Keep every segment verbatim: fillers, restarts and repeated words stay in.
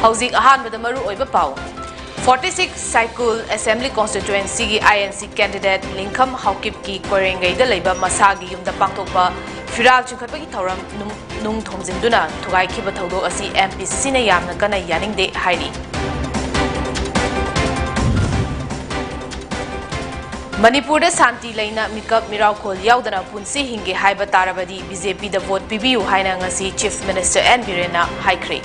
ꯍꯧꯖꯤꯛ ꯑꯍꯥꯟꯕꯗ ꯃꯔꯨ ꯑꯣꯏꯕ ꯄꯥꯎ꯫ Forty six ꯁꯥꯏꯀꯨꯜ Assembly Constituency ꯒꯤ I N C candidate ꯂꯤꯡꯈꯝ ꯍꯥꯎꯀꯤꯞꯀꯤ ꯀꯣꯏꯔꯦꯡꯒꯩꯗ ꯂꯩꯕ ꯃꯁꯥꯒꯤ ꯌꯨꯝꯗ ꯄꯥꯡꯊꯣꯛꯄ ꯐꯤꯔꯥꯜ ꯆꯤꯡꯈꯠꯄꯒꯤ ꯊꯧꯔꯝ ꯅꯨꯡ-, ꯅꯨꯡ ꯊꯣꯝꯖꯤꯟꯗꯨꯅ ꯊꯨꯒꯥꯏꯈꯤꯕ ꯊꯧꯗꯣꯛ ꯑꯁꯤ M P C C ꯅ ꯌꯥꯝꯅ ꯀꯟꯅ ꯌꯥꯅꯤꯡꯗꯦ ꯍꯥꯏꯔꯤ꯫ ꯃꯅꯤꯄꯨꯔꯗ ꯁꯥꯟꯇꯤ ꯂꯩꯅ ꯃꯤꯀꯞ ꯃꯤꯔꯥꯎꯈꯣꯜ ꯌꯥꯎꯗꯅ ꯄꯨꯟꯁꯤ ꯍꯤꯡꯒꯦ ꯍꯥꯏꯕ ꯇꯥꯔꯕꯗꯤ B J P ꯗ vote ꯄꯤꯕꯤꯌꯨ ꯍꯥꯏꯅ ꯉꯁꯤ Chief Minister N Biren ꯅ ꯍꯥꯏꯈ꯭ꯔꯦ꯫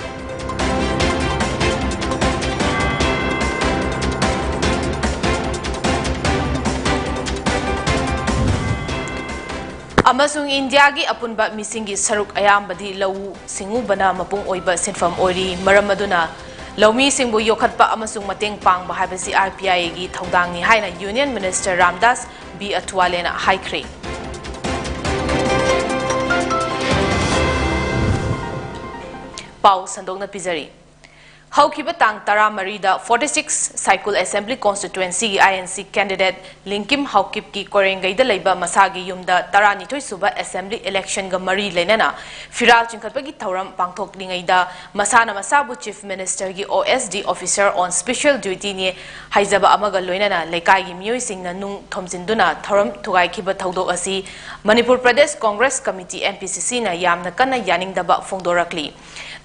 ꯑꯃꯁꯨꯡ ꯏꯟꯗꯤꯌꯥꯒꯤ ꯑꯄꯨꯟꯕ ꯃꯤꯁꯤꯡꯒꯤ ꯁꯔꯨꯛ ꯑꯌꯥꯝꯕꯗꯤ ꯂꯧꯎ ꯁꯤꯡꯎꯕꯅ ꯃꯄꯨꯡ ꯑꯣꯏꯕ ꯁꯤꯟꯐꯝ ꯑꯣꯏꯔꯤ꯫ ꯃꯔꯝ ꯑꯗꯨꯅ ꯂꯧꯃꯤꯁꯤꯡꯕꯨ ꯌꯣꯛꯈꯠꯄ ꯑꯃꯁꯨꯡ ꯃꯇꯦꯡ ꯄꯥꯡꯕ ꯍꯥꯏꯕꯁꯤ R P I A ꯒꯤ ꯊꯧꯗꯥꯡꯅꯤ ꯍꯥꯏꯅ Union Minister ꯔꯥꯝꯗꯥꯁ ꯕꯤ ꯑꯊꯋꯥꯂꯦꯅ ꯍꯥꯏꯈ꯭ꯔꯦ꯫ ꯄꯥꯎ ꯁꯟꯗꯣꯛꯅ ꯄꯤꯖꯔꯤ꯫ ꯍꯧꯈꯤꯕ ꯇꯥꯡ ꯇꯔꯥꯃꯔꯤꯗ forty six ꯁꯥꯏꯀꯨꯜ Assembly Constituency ꯒꯤ I N C candidate ꯂꯤꯡꯀꯤꯝ ꯍꯥꯎꯀꯤꯞꯀꯤ ꯀꯣꯔꯦꯡꯒꯩꯗ ꯂꯩꯕ ꯃꯁꯥꯒꯤ ꯌꯨꯝꯗ ꯇꯔꯥꯅꯤꯊꯣꯏ ꯁꯨꯕ Assembly election ꯒ ꯃꯔꯤ ꯂꯩꯅꯅ ꯐꯤꯔꯥꯜ ꯆꯤꯡꯈꯠꯄꯒꯤ ꯊꯧꯔꯝ ꯄꯥꯡꯊꯣꯛꯂꯤꯉꯩꯗ ꯃꯁꯥꯅ ꯃꯁꯥꯕꯨ Chief Minister ꯒꯤ O S D Officer on Special Duty ꯅꯤ ꯍꯥꯏꯖꯕ ꯑꯃꯒ ꯂꯣꯏꯅꯅ ꯂꯩꯀꯥꯏꯒꯤ ꯃꯤꯑꯣꯏꯁꯤꯡꯅ ꯅꯨꯡ ꯊꯣꯝꯖꯤꯟꯗꯨꯅ ꯊꯧꯔꯝ ꯊꯨꯒꯥꯏꯈꯤꯕ ꯊꯧꯗꯣꯛ ꯑꯁꯤ Manipur Pradesh Congress committee, M P C C ꯅ ꯌꯥꯝꯅ ꯀꯟꯅ ꯌꯥꯅꯤꯡꯗꯕ ꯐꯣꯡꯗꯣꯔꯛꯂꯤ꯫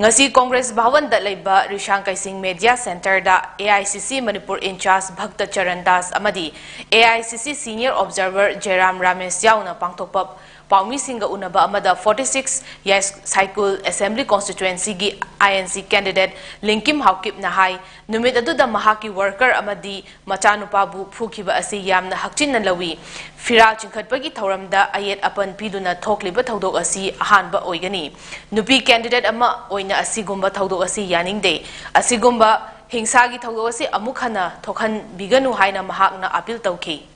ꯉꯁꯤ ꯀꯣꯡꯒ꯭ꯔꯦꯁ ꯚꯋꯟꯗ ꯂꯩꯕ ꯔꯤꯁꯥꯡ ꯀꯩꯁꯤꯡ Media Centre the A I C C Manipur in-charge ꯚꯛꯇ Charan Das ꯑꯃꯗꯤ A I C C Senior Observer ꯖꯦꯔꯥꯝ Ramesh ꯌꯥꯎꯅ ꯄꯥꯡꯊꯣꯛꯄ ꯄꯥꯎꯃꯤꯁꯤꯡꯒ ꯎꯅꯕ ꯑꯃꯗ forty six ꯌꯥꯏꯁ-, ꯁꯥꯏꯀꯨꯜ Assembly Constituency ꯒꯤ I N C candidate ꯂꯤꯡꯀꯤꯝ ꯍꯥꯎꯀꯤꯞꯅ ꯍꯥꯏ, ꯅꯨꯃꯤꯠ ꯑꯗꯨꯗ ꯃꯍꯥꯛꯀꯤ worker ꯑꯃꯗꯤ ꯃꯆꯥꯅꯨꯄꯥꯕꯨ ꯐꯨꯈꯤꯕ ꯑꯁꯤ ꯌꯥꯝꯅ ꯍꯛꯆꯤꯟꯅ ꯂꯧꯏ꯫ ꯐꯤꯔꯥꯜ ꯆꯤꯡꯈꯠꯄꯒꯤ ꯊꯧꯔꯝꯗ ꯑꯌꯦꯠ ꯑꯄꯟ ꯄꯤꯗꯨꯅ ꯊꯣꯛꯂꯤꯕ ꯊꯧꯗꯣꯛ ꯑꯁꯤ ꯑꯍꯥꯟꯕ ꯑꯣꯏꯒꯅꯤ꯫ ꯅꯨꯄꯤ candidate ꯑꯃ ꯑꯣꯏꯅ ꯑꯁꯤꯒꯨꯝꯕ ꯊꯧꯗꯣꯛ ꯑꯁꯤ ꯌꯥꯅꯤꯡꯗꯦ꯫ ꯑꯁꯤꯒꯨꯝꯕ ꯍꯤꯡꯁꯥꯒꯤ ꯊꯧꯗꯣꯛ ꯑꯁꯤ ꯑꯃꯨꯛ ꯍꯟꯅ ꯊꯣꯛꯍꯟꯕꯤꯒꯅꯨ ꯍꯥꯏꯅ ꯃꯍꯥꯛꯅ appeal ꯇꯧꯈꯤ꯫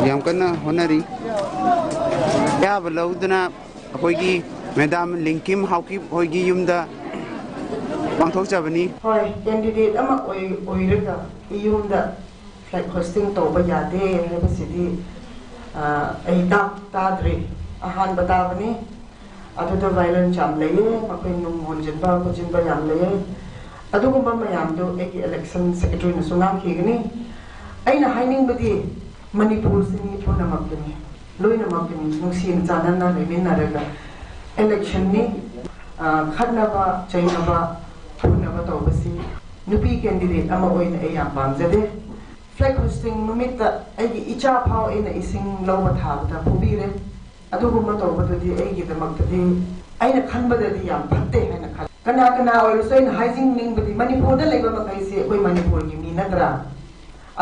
ꯌꯥꯝ ꯀꯟꯅ ꯍꯣꯠꯅꯔꯤ꯫ ꯑꯌꯥꯕ ꯂꯧꯗꯨꯅ ꯑꯩꯈꯣꯏꯒꯤ Madam ꯂꯤꯡꯀꯤꯝ ꯍꯥꯎꯀꯤꯞ ꯍꯣꯏꯒꯤ ꯌꯨꯝꯗ ꯄꯥꯡꯊꯣꯛꯆꯕꯅꯤ꯫ ꯍꯣꯏ, candidate ꯑꯃ ꯑꯣꯏ-, ꯑꯣꯏꯔꯒ ꯏꯌꯨꯝꯗ flag hoisting ꯇꯧꯕ ꯌꯥꯗꯦ ꯍꯥꯏꯕꯁꯤꯗꯤ, ꯑ, ꯑꯩ ꯇꯥ-, ꯇꯥꯗ꯭ꯔꯤ, ꯑꯍꯥꯟꯕ ꯇꯥꯕꯅꯤ꯫ ꯑꯗꯨꯗ ꯚꯥꯏꯂꯦꯟꯁ ꯌꯥꯝ ꯂꯩꯌꯦ, ꯃꯈꯣꯏ ꯅꯨꯡ ꯍꯣꯟꯖꯤꯟꯕ ꯈꯣꯠꯆꯤꯟꯕ ꯌꯥꯝ ꯂꯩꯌꯦ꯫ ꯑꯗꯨꯒꯨꯝꯕ ꯃꯌꯥꯝꯗꯨ ꯑꯩꯒꯤ ꯏꯂꯦꯛꯁꯟ ꯁꯦꯀ꯭ꯔꯦꯇꯔꯤꯅꯁꯨ ꯉꯥꯡꯈꯤꯒꯅꯤ꯫ ꯑꯩꯅ ꯍꯥꯏꯅꯤꯡꯕꯗꯤ, ꯃꯅꯤꯄꯨꯔꯁꯤ ꯃꯤ ꯄꯨꯝꯅꯃꯛꯀꯤꯅꯤ, ꯂꯣꯏꯅꯃꯛꯀꯤꯅꯤ, ꯅꯨꯡꯁꯤꯅ ꯆꯥꯟꯅꯅ ꯂꯩꯃꯤꯟꯅꯔꯒ ꯏꯂꯦꯛꯁꯟꯅꯤ꯫ ꯑ, ꯈꯠꯅꯕ ꯆꯩꯅꯕ ꯐꯨꯅꯕ ꯇꯧꯕꯁꯤ ꯅꯨꯄꯤ ꯀꯦꯟꯗꯤꯗꯦꯠ ꯑꯃ ꯑꯣꯏꯅ ꯑꯩ ꯌꯥꯝ ꯄꯥꯝꯖꯗꯦ꯫ ꯐ꯭ꯂꯦꯒ ꯍꯣꯁꯇꯤꯡ ꯅꯨꯃꯤꯠꯇ ꯑꯩꯒꯤ ꯏꯆꯥ ꯐꯥꯎ ꯑꯩꯅ ꯏꯁꯤꯡ ꯂꯧꯕ ꯊꯥꯕꯗ ꯐꯨꯕꯤꯔꯦ꯫ ꯑꯗꯨꯒꯨꯝꯕ ꯇꯧꯕꯗꯨꯗꯤ ꯑꯩꯒꯤꯗꯃꯛꯇꯗꯤ, ꯑꯩꯅ ꯈꯟꯕꯗꯗꯤ ꯌꯥꯝ ꯐꯠꯇꯦ ꯍꯥꯏꯅ ꯈꯜꯂꯤ꯫ ꯀꯅꯥ ꯀꯅꯥ ꯑꯣꯏꯔꯁꯨ ꯑꯩꯅ ꯍꯥꯏꯖꯅꯤꯡꯕꯗꯤ, ꯃꯅꯤꯄꯨꯔꯗ ꯂꯩꯕ ꯃꯈꯩꯁꯤ ꯑꯩꯈꯣꯏ ꯃꯅꯤꯄꯨꯔꯒꯤ ꯃꯤ ꯅꯠꯇ꯭ꯔꯥ?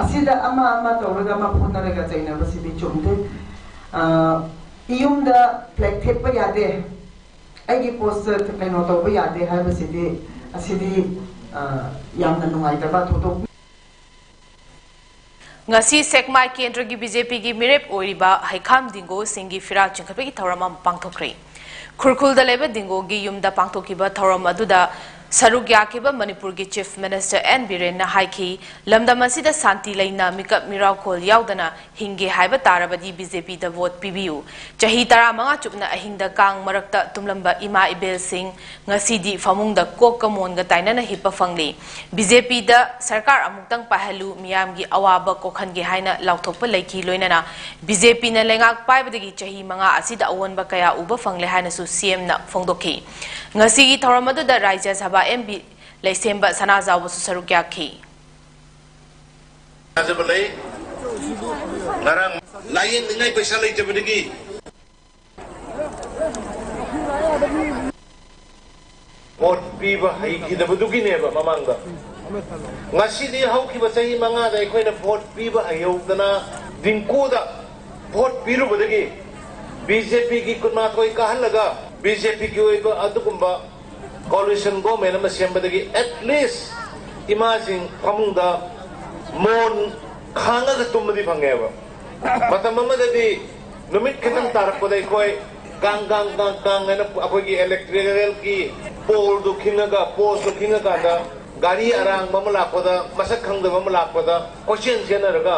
ꯑꯁꯤꯗ ꯑꯃ ꯑꯃ ꯇꯧꯔꯒ, ꯑꯃ ꯐꯨꯅꯔꯒ ꯆꯩꯅꯕꯁꯤꯗꯤ ꯆꯨꯝꯗꯦ꯫ ꯑ, ꯏꯌꯨꯝꯗ ꯐ꯭ꯂꯦꯒ ꯊꯦꯠꯄ ꯌꯥꯗꯦ, ꯑꯩꯒꯤ ꯄꯣꯁꯇ ꯀꯩꯅꯣ ꯇꯧꯕ ꯌꯥꯗꯦ ꯍꯥꯏꯕꯁꯤꯗꯤ, ꯑꯁꯤꯗꯤ, ꯑ, ꯌꯥꯝꯅ ꯅꯨꯡꯉꯥꯏꯇꯕ ꯊꯧꯗꯣꯛꯅꯤ꯫ ꯉꯁꯤ ꯁꯦꯛꯃꯥꯏ ꯀꯦꯟꯗ꯭ꯔꯒꯤ ꯕꯤ ꯖꯦ ꯄꯤꯒꯤ ꯃꯤꯔꯦꯞ ꯑꯣꯏꯔꯤꯕ ꯍꯩꯈꯥꯝ ꯗꯤꯡꯒꯣꯁꯤꯡꯒꯤ ꯐꯤꯔꯥꯜ ꯆꯤꯡꯈꯠꯄꯒꯤ ꯊꯧꯔꯝ ꯑꯃ ꯄꯥꯡꯊꯣꯛꯈ꯭ꯔꯦ꯫ ꯈꯨꯔꯈꯨꯜꯗ ꯂꯩꯕ ꯗꯤꯡꯒꯣꯒꯤ ꯌꯨꯝꯗ ꯄꯥꯡꯊꯣꯛꯈꯤꯕ ꯊꯧꯔꯝ ꯑꯗꯨꯗ ꯁꯔꯨꯛ ꯌꯥꯈꯤꯕ ꯃꯅꯤꯄꯨꯔꯒꯤ ꯆꯤꯐ ꯃꯤꯅꯤꯁꯇꯔ ꯑꯦꯟ ꯕꯤꯔꯦꯟꯅ ꯍꯥꯏꯈꯤ, ꯂꯝꯗꯝ ꯑꯁꯤꯗ ꯁꯥꯟꯇꯤ ꯂꯩꯅ, ꯃꯤꯀꯞ ꯃꯤꯔꯥꯎꯈꯣꯜ ꯌꯥꯎꯗꯅ ꯍꯤꯡꯒꯦ ꯍꯥꯏꯕ ꯇꯥꯔꯕꯗꯤ ꯕꯤ ꯖꯦ ꯄꯤꯗ ꯚꯣꯠ ꯄꯤꯕꯤꯌꯨ꯫ ꯆꯍꯤ ꯇꯔꯥꯃꯉꯥ ꯆꯨꯞꯅ ꯑꯍꯤꯡꯗ ꯀꯥꯡ ꯃꯔꯛꯇ ꯇꯨꯝꯂꯝꯕ ꯏꯃꯥ ꯏꯕꯦꯜꯁꯤꯡ ꯉꯁꯤꯗꯤ ꯐꯃꯨꯡꯗ ꯀꯣꯛꯀ ꯃꯣꯟꯒ ꯇꯥꯏꯅꯅ ꯍꯤꯞꯄ ꯐꯪꯂꯤ꯫ ꯕꯤ ꯖꯦ ꯄꯤꯗ ꯁꯔꯀꯥꯔ ꯑꯃꯨꯛꯇꯪ ꯄꯥꯏꯍꯜꯂꯨ, ꯃꯤꯌꯥꯝꯒꯤ ꯑꯋꯥꯕ ꯀꯣꯛꯍꯟꯒꯦ ꯍꯥꯏꯅ ꯂꯥꯎꯊꯣꯛꯄ ꯂꯩꯈꯤ꯫ ꯂꯣꯏꯅꯅ ꯕꯤ ꯖꯦ ꯄꯤꯅ ꯂꯩꯉꯥꯛ ꯄꯥꯏꯕꯗꯒꯤ ꯆꯍꯤ ꯃꯉꯥ ꯑꯁꯤꯗ ꯑꯑꯣꯟꯕ ꯀꯌꯥ ꯎꯕ ꯐꯪꯂꯦ ꯍꯥꯏꯅꯁꯨ ꯁꯤ ꯑꯦꯝꯅ ꯐꯣꯡꯗꯣꯛꯈꯤ꯫ ꯉꯁꯤꯒꯤ ꯊꯧꯔꯝ ꯑꯗꯨꯗ ꯔꯥꯖ꯭ꯌ ꯁꯚꯥ ꯑꯦꯝ ꯄꯤ ꯂꯩꯁꯦꯝꯕ ꯁꯅꯥꯖꯥꯎꯕꯁꯨ ꯁꯔꯨꯛ ꯌꯥꯈꯤ꯫ ꯊꯥꯖꯕ ꯂꯩ꯫ ꯉꯔꯥꯡ ꯂꯥꯏꯌꯦꯡꯅꯤꯡꯉꯥꯏ ꯄꯩꯁꯥ ꯂꯩꯇꯕꯗꯒꯤ ꯚꯣꯠ ꯄꯤꯕ ꯍꯩꯈꯤꯗꯕꯗꯨꯒꯤꯅꯦꯕ ꯃꯃꯥꯡꯗ꯫ ꯉꯁꯤꯗꯤ ꯍꯧꯈꯤꯕ ꯆꯍꯤ ꯃꯉꯥꯗ ꯑꯩꯈꯣꯏꯅ ꯚꯣꯠ ꯄꯤꯕ ꯍꯩꯍꯧꯗꯅ ꯗꯤꯡꯀꯨꯗ ꯚꯣꯠ ꯄꯤꯔꯨꯕꯗꯒꯤ ꯕꯤ ꯖꯦ ꯄꯤꯒꯤ ꯀꯨꯟꯃꯥꯊꯣꯏ ꯀꯥꯍꯜꯂꯒ ꯕꯤ ꯖꯦ ꯄꯤꯒꯤ ꯑꯣꯏꯕ ꯑꯗꯨꯒꯨꯝꯕ ꯀꯣꯂꯤꯁꯟ ꯒꯣꯃꯦꯟ ꯑꯃ ꯁꯦꯝꯕꯗꯒꯤ ꯑꯦꯠ ꯂꯤꯁ ꯏꯃꯥꯁꯤꯡ ꯐꯃꯨꯡꯗ ꯃꯣꯟ ꯈꯥꯡꯉꯒ ꯇꯨꯝꯕꯗꯤ ꯐꯪꯉꯦꯕ꯫ ꯃꯇꯝ ꯑꯃꯗꯗꯤ ꯅꯨꯃꯤꯠ ꯈꯤꯇꯪ ꯇꯥꯔꯛꯄꯗ ꯑꯩꯈꯣꯏ ꯀꯥꯡ ꯀꯥꯡ ꯀꯥꯡ ꯀꯥꯡ ꯍꯥꯏꯅ ꯑꯩꯈꯣꯏꯒꯤ ꯏꯂꯦꯛꯇ꯭ꯔꯤꯀꯦꯜꯒꯤ ꯄꯣꯜꯗꯨ ꯈꯤꯡꯉꯒ, ꯄꯣꯁꯇꯨ ꯈꯤꯡꯉꯀꯥꯟꯗ ꯒꯥꯔꯤ ꯑꯔꯥꯡꯕ ꯑꯃ ꯂꯥꯛꯄꯗ, ꯃꯁꯛ ꯈꯪꯗꯕ ꯑꯃ ꯂꯥꯛꯄꯗ ꯀꯣꯏꯆꯦꯟ ꯆꯦꯟꯅꯔꯒ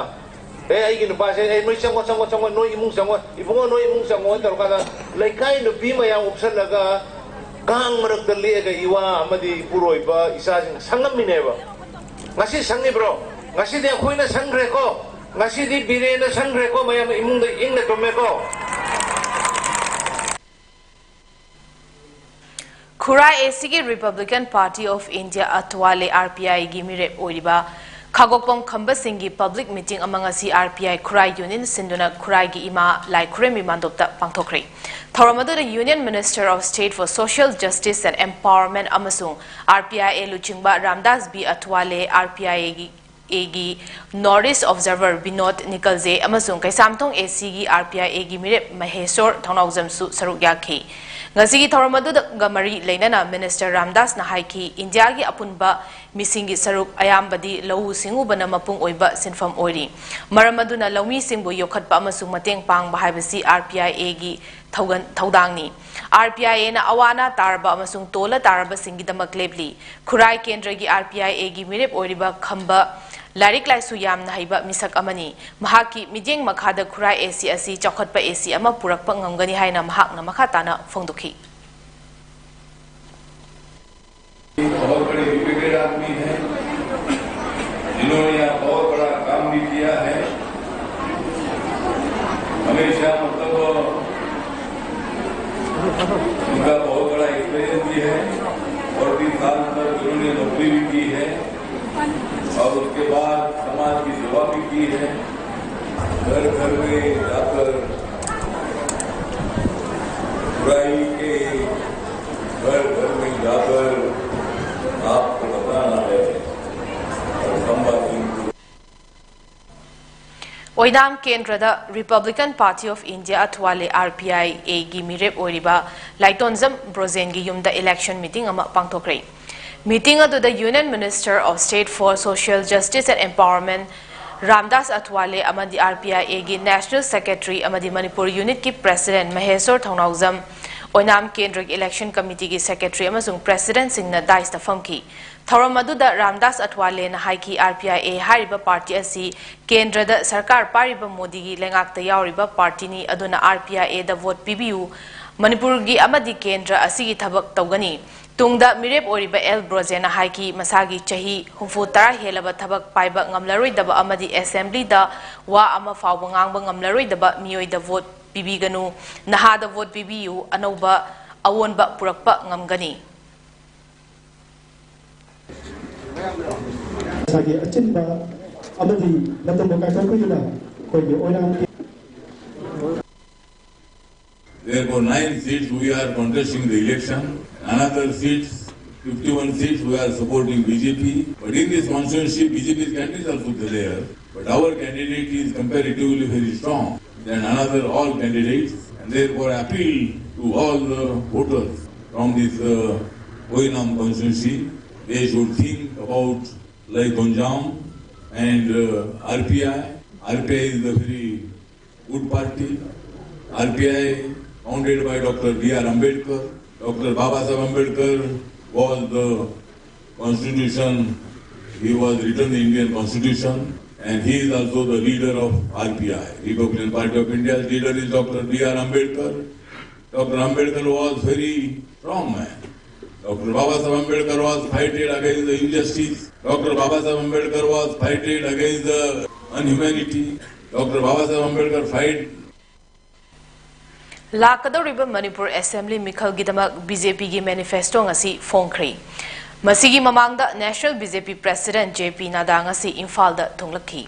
ꯑꯦ, ꯑꯩꯒꯤ ꯅꯨꯄꯥꯁꯦ, "ꯑꯦ, ꯅꯣꯏ ꯆꯪꯉꯣ, ꯆꯪꯉꯣ, ꯆꯪꯉꯣ, ꯅꯣꯏ ꯏꯃꯨꯡ ꯆꯪꯉꯣ, ꯏꯕꯨꯡꯉꯣ, ꯅꯣꯏ ꯏꯃꯨꯡ ꯆꯪꯉꯣ" ꯇꯧꯔꯀꯥꯟꯗ, ꯂꯩꯀꯥꯏ ꯅꯨꯄꯤ ꯃꯌꯥꯝ ꯎꯞꯁꯜꯂꯒ ꯀꯥꯡ ꯃꯔꯛꯇ ꯂꯦꯛꯑꯒ ꯏꯋꯥ ꯑꯃꯗꯤ ꯏꯄꯨꯔꯣꯏꯕ ꯏꯆꯥꯁꯤꯡ ꯁꯪꯉꯝꯃꯤꯅꯦꯕ꯫ ꯉꯁꯤ ꯁꯪꯉꯤꯕ꯭ꯔꯣ? ꯉꯁꯤꯗꯤ ꯑꯩꯈꯣꯏꯅ ꯁꯪꯈ꯭ꯔꯦꯀꯣ꯫ ꯉꯁꯤꯗꯤ ꯕꯤꯔꯦꯟꯅ ꯁꯪꯈ꯭ꯔꯦꯀꯣ꯫ ꯃꯌꯥꯝ ꯏꯃꯨꯡꯗ ꯏꯪꯅ ꯇꯨꯝꯃꯦꯀꯣ꯫ ꯈꯨꯔꯥꯏ ꯑꯦ ꯁꯤꯒꯤ Republican Party of India ꯑꯊꯋꯥꯂꯦ, ꯑꯥꯔ ꯄꯤ ꯑꯥꯏꯒꯤ ꯃꯤꯔꯦꯞ ꯑꯣꯏꯔꯤꯕ ꯈꯥꯒꯣꯛꯄꯝ ꯈꯝꯕꯁꯤꯡꯒꯤ public meeting ꯑꯃ ꯉꯁꯤ ꯑꯥꯔ ꯄꯤ ꯑꯥꯏ ꯈꯨꯔꯥꯏ ꯌꯨꯅꯤꯌꯟ ꯁꯤꯟꯗꯨꯅ ꯈꯨꯔꯥꯏꯒꯤ ꯏꯃꯥ ꯂꯥꯏ ꯈꯨꯔꯦꯝꯕꯤ ꯃꯥꯟꯗꯣꯞꯇ ꯄꯥꯡꯊꯣꯛꯈ꯭ꯔꯦ꯫ ꯊꯧꯔꯝ ꯑꯗꯨꯗ Union Minister of State for Social Justice and Empowerment ꯑꯃꯁꯨꯡ ꯑꯥꯔ ꯄꯤ ꯑꯥꯏ ꯑꯦ ꯂꯨꯆꯤꯡꯕ Ramdas B ꯑꯊꯋꯥꯂꯦ, R P I ꯑꯦꯒꯤ ꯑꯦꯒꯤ North East Observer ꯕꯤꯅꯣꯗ ꯅꯤꯀꯜꯖꯦ ꯑꯃꯁꯨꯡ ꯀꯩꯁꯥꯝꯊꯣꯡ ꯑꯦ ꯁꯤꯒꯤ ꯑꯥꯔ ꯄꯤ ꯑꯥꯏ ꯑꯦꯒꯤ ꯃꯤꯔꯦꯞ ꯃꯍꯦꯁꯣꯔ ꯊꯧꯅꯥꯎꯖꯝꯁꯨ ꯁꯔꯨꯛ ꯌꯥꯈꯤ꯫ ꯉꯁꯤꯒꯤ ꯊꯧꯔꯝ ꯑꯗꯨꯒ ꯃꯔꯤ ꯂꯩꯅꯅ Minister ꯔꯥꯝꯗꯥꯁꯅ ꯍꯥꯏꯈꯤ, ꯏꯟꯗꯤꯌꯥꯒꯤ ꯑꯄꯨꯟꯕ ꯃꯤꯁꯤꯡꯒꯤ ꯁꯔꯨꯛ ꯑꯌꯥꯝꯕꯗꯤ ꯂꯧꯎ ꯁꯤꯡꯎꯕꯅ ꯃꯄꯨꯡ ꯑꯣꯏꯕ ꯁꯤꯟꯐꯝ ꯑꯣꯏꯔꯤ꯫ ꯃꯔꯝ ꯑꯗꯨꯅ ꯂꯧꯃꯤꯁꯤꯡꯕꯨ ꯌꯣꯛꯈꯠꯄ ꯑꯃꯁꯨꯡ ꯃꯇꯦꯡ ꯄꯥꯡꯕ ꯍꯥꯏꯕꯁꯤ ꯑꯥꯔ ꯄꯤ ꯑꯥꯏ ꯑꯦꯒꯤ ꯊꯧꯒꯟ-, ꯊꯧꯗꯥꯡꯅꯤ꯫ ꯑꯥꯔ ꯄꯤ ꯑꯥꯏ ꯑꯦꯅ ꯑꯋꯥ ꯑꯅꯥ ꯇꯥꯔꯕ ꯑꯃꯁꯨꯡ ꯇꯣꯜꯂ ꯇꯥꯔꯕꯁꯤꯡꯒꯤꯗꯃꯛ ꯂꯦꯞꯂꯤ꯫ ꯈꯨꯔꯥꯏ ꯀꯦꯟꯗ꯭ꯔꯒꯤ ꯑꯥꯔ ꯄꯤ ꯑꯥꯏ ꯑꯦꯒꯤ ꯃꯤꯔꯦꯞ ꯑꯣꯏꯔꯤꯕ ꯈꯝꯕ ꯂꯥꯏꯔꯤꯛ ꯂꯥꯏꯁꯨ ꯌꯥꯝꯅ ꯍꯩꯕ ꯃꯤꯁꯛ ꯑꯃꯅꯤ꯫ ꯃꯍꯥꯛꯀꯤ ꯃꯤꯠꯌꯦꯡ ꯃꯈꯥꯗ ꯈꯨꯔꯥꯏ ꯑꯦ ꯁꯤ ꯑꯁꯤ ꯆꯥꯎꯈꯠꯄ ꯑꯦ ꯁꯤ ꯑꯃ ꯄꯨꯔꯛꯄ ꯉꯝꯒꯅꯤ ꯍꯥꯏꯅ ꯃꯍꯥꯛꯅ ꯃꯈꯥ ꯇꯥꯅ ꯐꯣꯡꯗꯣꯛꯈꯤ꯫ बहुत बड़े एजुकेटेड आदमी हैं, जिन्होंने यहाँ बहुत बड़ा काम भी किया है। हमेशा, मतलब, उनका बहुत बड़ा एक्सपीरियंस भी है और तीन साल तक उन्होंने नौकरी भी की है और उसके बाद समाज की सेवा भी की है। घर घर में जाकर, बुराई के घर घर में जाकर आपको बताना है और संवाद ꯑꯣꯏꯅꯥꯝ ꯀꯦꯟꯗ꯭ꯔꯗ Republican Party of India ꯑꯊꯋꯥꯂꯦ, ꯑꯥꯔ ꯄꯤ ꯑꯥꯏ ꯑꯦꯒꯤ ꯃꯤꯔꯦꯞ ꯑꯣꯏꯔꯤꯕ ꯂꯥꯏꯇꯣꯟꯖꯝ ꯕ꯭ꯔꯣꯖꯦꯟꯒꯤ ꯌꯨꯝꯗ election meeting ꯑꯃ ꯄꯥꯡꯊꯣꯛꯈ꯭ꯔꯦ꯫ Meeting ꯑꯗꯨꯗ Union Minister of State for Social Justice and Empowerment Ramdas ꯑꯊꯋꯥꯂꯦ ꯑꯃꯗꯤ ꯑꯥꯔ ꯄꯤ ꯑꯥꯏ ꯑꯦꯒꯤ National Secretary ꯑꯃꯗꯤ ꯃꯅꯤꯄꯨꯔ Unitꯀꯤ President ꯃꯍꯦꯁꯣꯔ ꯊꯧꯅꯥꯎꯖꯝ, ꯑꯣꯏꯅꯥꯝ ꯀꯦꯟꯗ꯭ꯔꯒꯤ ꯏꯂꯦꯛꯁꯟ ꯀꯃꯤꯇꯤꯒꯤ ꯁꯦꯀ꯭ꯔꯦꯇꯔꯤ ꯑꯃꯁꯨꯡ ꯄ꯭ꯔꯦꯁꯤꯗꯦꯟꯠꯁꯤꯡꯅ ꯗꯥꯏꯁꯇ ꯐꯝꯈꯤ꯫ ꯊꯧꯔꯝ ꯑꯗꯨꯗ ꯔꯥꯝꯗꯥꯁ ꯑꯊꯋꯥꯂꯦꯅ ꯍꯥꯏꯈꯤ, ꯑꯥꯔ ꯄꯤ ꯑꯥꯏ ꯑꯦ ꯍꯥꯏꯔꯤꯕ ꯄꯥꯔꯇꯤ ꯑꯁꯤ ꯀꯦꯟꯗ꯭ꯔꯗ ꯁꯔꯀꯥꯔ ꯄꯥꯏꯔꯤꯕ ꯃꯣꯗꯤꯒꯤ ꯂꯩꯉꯥꯛꯇ ꯌꯥꯎꯔꯤꯕ ꯄꯥꯔꯇꯤꯅꯤ, ꯑꯗꯨꯅ ꯑꯥꯔ ꯄꯤ ꯑꯥꯏ ꯑꯦꯗ ꯚꯣꯠ ꯄꯤꯕꯤꯌꯨ, ꯃꯅꯤꯄꯨꯔꯒꯤ ꯑꯃꯗꯤ ꯀꯦꯟꯗ꯭ꯔ ꯑꯁꯤꯒꯤ ꯊꯕꯛ ꯇꯧꯒꯅꯤ꯫ ꯇꯨꯡꯗ ꯃꯤꯔꯦꯞ ꯑꯣꯏꯔꯤꯕ ꯑꯦꯜ ꯕ꯭ꯔꯣꯖꯦꯟꯅ ꯍꯥꯏꯈꯤ, ꯃꯁꯥꯒꯤ ꯆꯍꯤ ꯍꯨꯝꯐꯨ ꯇꯔꯥ ꯍꯦꯜꯂꯕ ꯊꯕꯛ ꯄꯥꯏꯕ ꯉꯝꯂꯔꯣꯏꯗꯕ ꯑꯃꯗꯤ ꯑꯦꯁꯦꯝꯕ꯭ꯂꯤꯗ ꯋꯥ ꯑꯃ ꯐꯥꯎꯕ ꯉꯥꯡꯕ ꯉꯝꯂꯔꯣꯏꯗꯕ ꯃꯤꯑꯣꯏꯗ ꯚꯣꯠ ꯄꯤꯕꯤꯒꯅꯨ, ꯅꯍꯥꯗ ꯚꯣꯠ ꯄꯤꯕꯤꯌꯨ, ꯑꯅꯧꯕ ꯑꯑꯣꯟꯕ ꯄꯨꯔꯛꯄ ꯉꯝꯒꯅꯤ꯫ ꯏꯁꯥꯒꯤ ꯑꯆꯤꯟꯕ ꯑꯃꯗꯤ ꯃꯇꯝꯕꯨ ꯀꯥꯏꯊꯣꯛꯄꯤꯗꯨꯅ ꯑꯩꯈꯣꯏꯒꯤ ꯑꯣꯏꯅ Therefore, nine seats we are contesting the election, another seats, fifty-one seats we are supporting B J P. But in this constituency, B J P's candidate is also there. But our candidate is comparatively very strong than another all candidates, and therefore appeal to all the voters from this uh, Oinam constituency, they should think about like Gonjam and uh, R P I. R P I is a very good party. R P I founded by Doctor B R Ambedkar. Doctor Babasaheb Ambedkar was the constitution, he was written the Indian constitution, and he is also the leader of R P I, Republican Party of India's leader is Doctor B R Ambedkar. Doctor Ambedkar was very strong man. Doctor Babasaheb Ambedkar was fighted against the injustice. Doctor Babasaheb Ambedkar was fighted against the inhumanity. Doctor Babasaheb Ambedkar fight ꯂꯥꯛꯀꯗꯧꯔꯤꯕ Manipur assembly ꯃꯤꯈꯜꯒꯤꯗꯃꯛ B J ꯄꯤꯒꯤ ꯃꯦꯅꯤꯐꯦꯁꯇꯣ ꯉꯁꯤ ꯐꯣꯡꯈ꯭ꯔꯦ꯫ ꯃꯁꯤꯒꯤ ꯃꯃꯥꯡꯗ national B J ꯄꯤ president J P ꯅꯥꯗꯥ ꯉꯁꯤ ꯏꯝꯐꯥꯜꯗ ꯊꯨꯡꯂꯛꯈꯤ꯫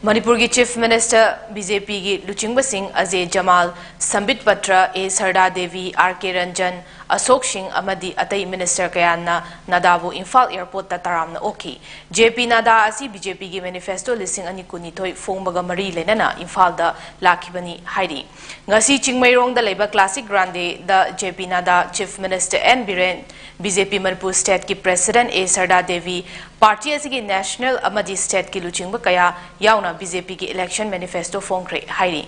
ꯃꯅꯤꯄꯨꯔꯒꯤ chief minister, B J ꯄꯤꯒꯤ ꯂꯨꯆꯤꯡꯕꯁꯤꯡ ꯑꯖꯦ ꯖꯃꯥꯜ, ꯁꯝꯕꯤꯠ ꯄꯇ꯭ꯔ, ꯑꯦ Sarda Devi, R ꯀꯦ ꯔꯟꯖꯟ, ꯑꯁꯣꯛ ꯁꯤꯡ ꯑꯃꯗꯤ ꯑꯇꯩ ꯃꯤꯅꯤꯁꯇꯔ ꯀꯌꯥꯅ ꯅꯥꯗꯥꯕꯨ ꯏꯝꯐꯥꯜ ꯑꯦꯌꯔꯄꯣꯔꯠꯇ ꯇꯔꯥꯝꯅ ꯑꯣꯛꯈꯤ꯫ ꯖꯦ ꯄꯤ ꯅꯥꯗꯥ ꯑꯁꯤ ꯕꯤ ꯖꯦ ꯄꯤꯒꯤ ꯃꯦꯅꯤꯐꯦꯁꯇꯣ ꯂꯤꯁꯤꯡ ꯑꯅꯤ ꯀꯨꯟꯅꯤꯊꯣꯏ ꯐꯣꯡꯕꯒ ꯃꯔꯤ ꯂꯩꯅꯅ ꯏꯝꯐꯥꯜꯗ ꯂꯥꯛꯈꯤꯕꯅꯤ ꯍꯥꯏꯔꯤ꯫ ꯉꯁꯤ ꯆꯤꯡꯃꯩꯔꯣꯡꯗ ꯂꯩꯕ ꯀ꯭ꯂꯥꯁꯤꯛ ꯒ꯭ꯔꯥꯟꯗꯦꯗ J P Nadda, chief minister N Biren, B J P Manipur ꯁ꯭ꯇꯦꯠꯀꯤ president A Sarda Devi, party ꯑꯁꯤꯒꯤ ꯅꯦꯁꯅꯦꯜ ꯑꯃꯗꯤ ꯁ꯭ꯇꯦꯠꯀꯤ ꯂꯨꯆꯤꯡꯕ ꯀꯌꯥ ꯌꯥꯎꯅ ꯕꯤ ꯖꯦ ꯄꯤꯒꯤ ꯏꯂꯦꯛꯁꯟ ꯃꯦꯅꯤꯐꯦꯁꯇꯣ ꯐꯣꯡꯈ꯭ꯔꯦ ꯍꯥꯏꯔꯤ꯫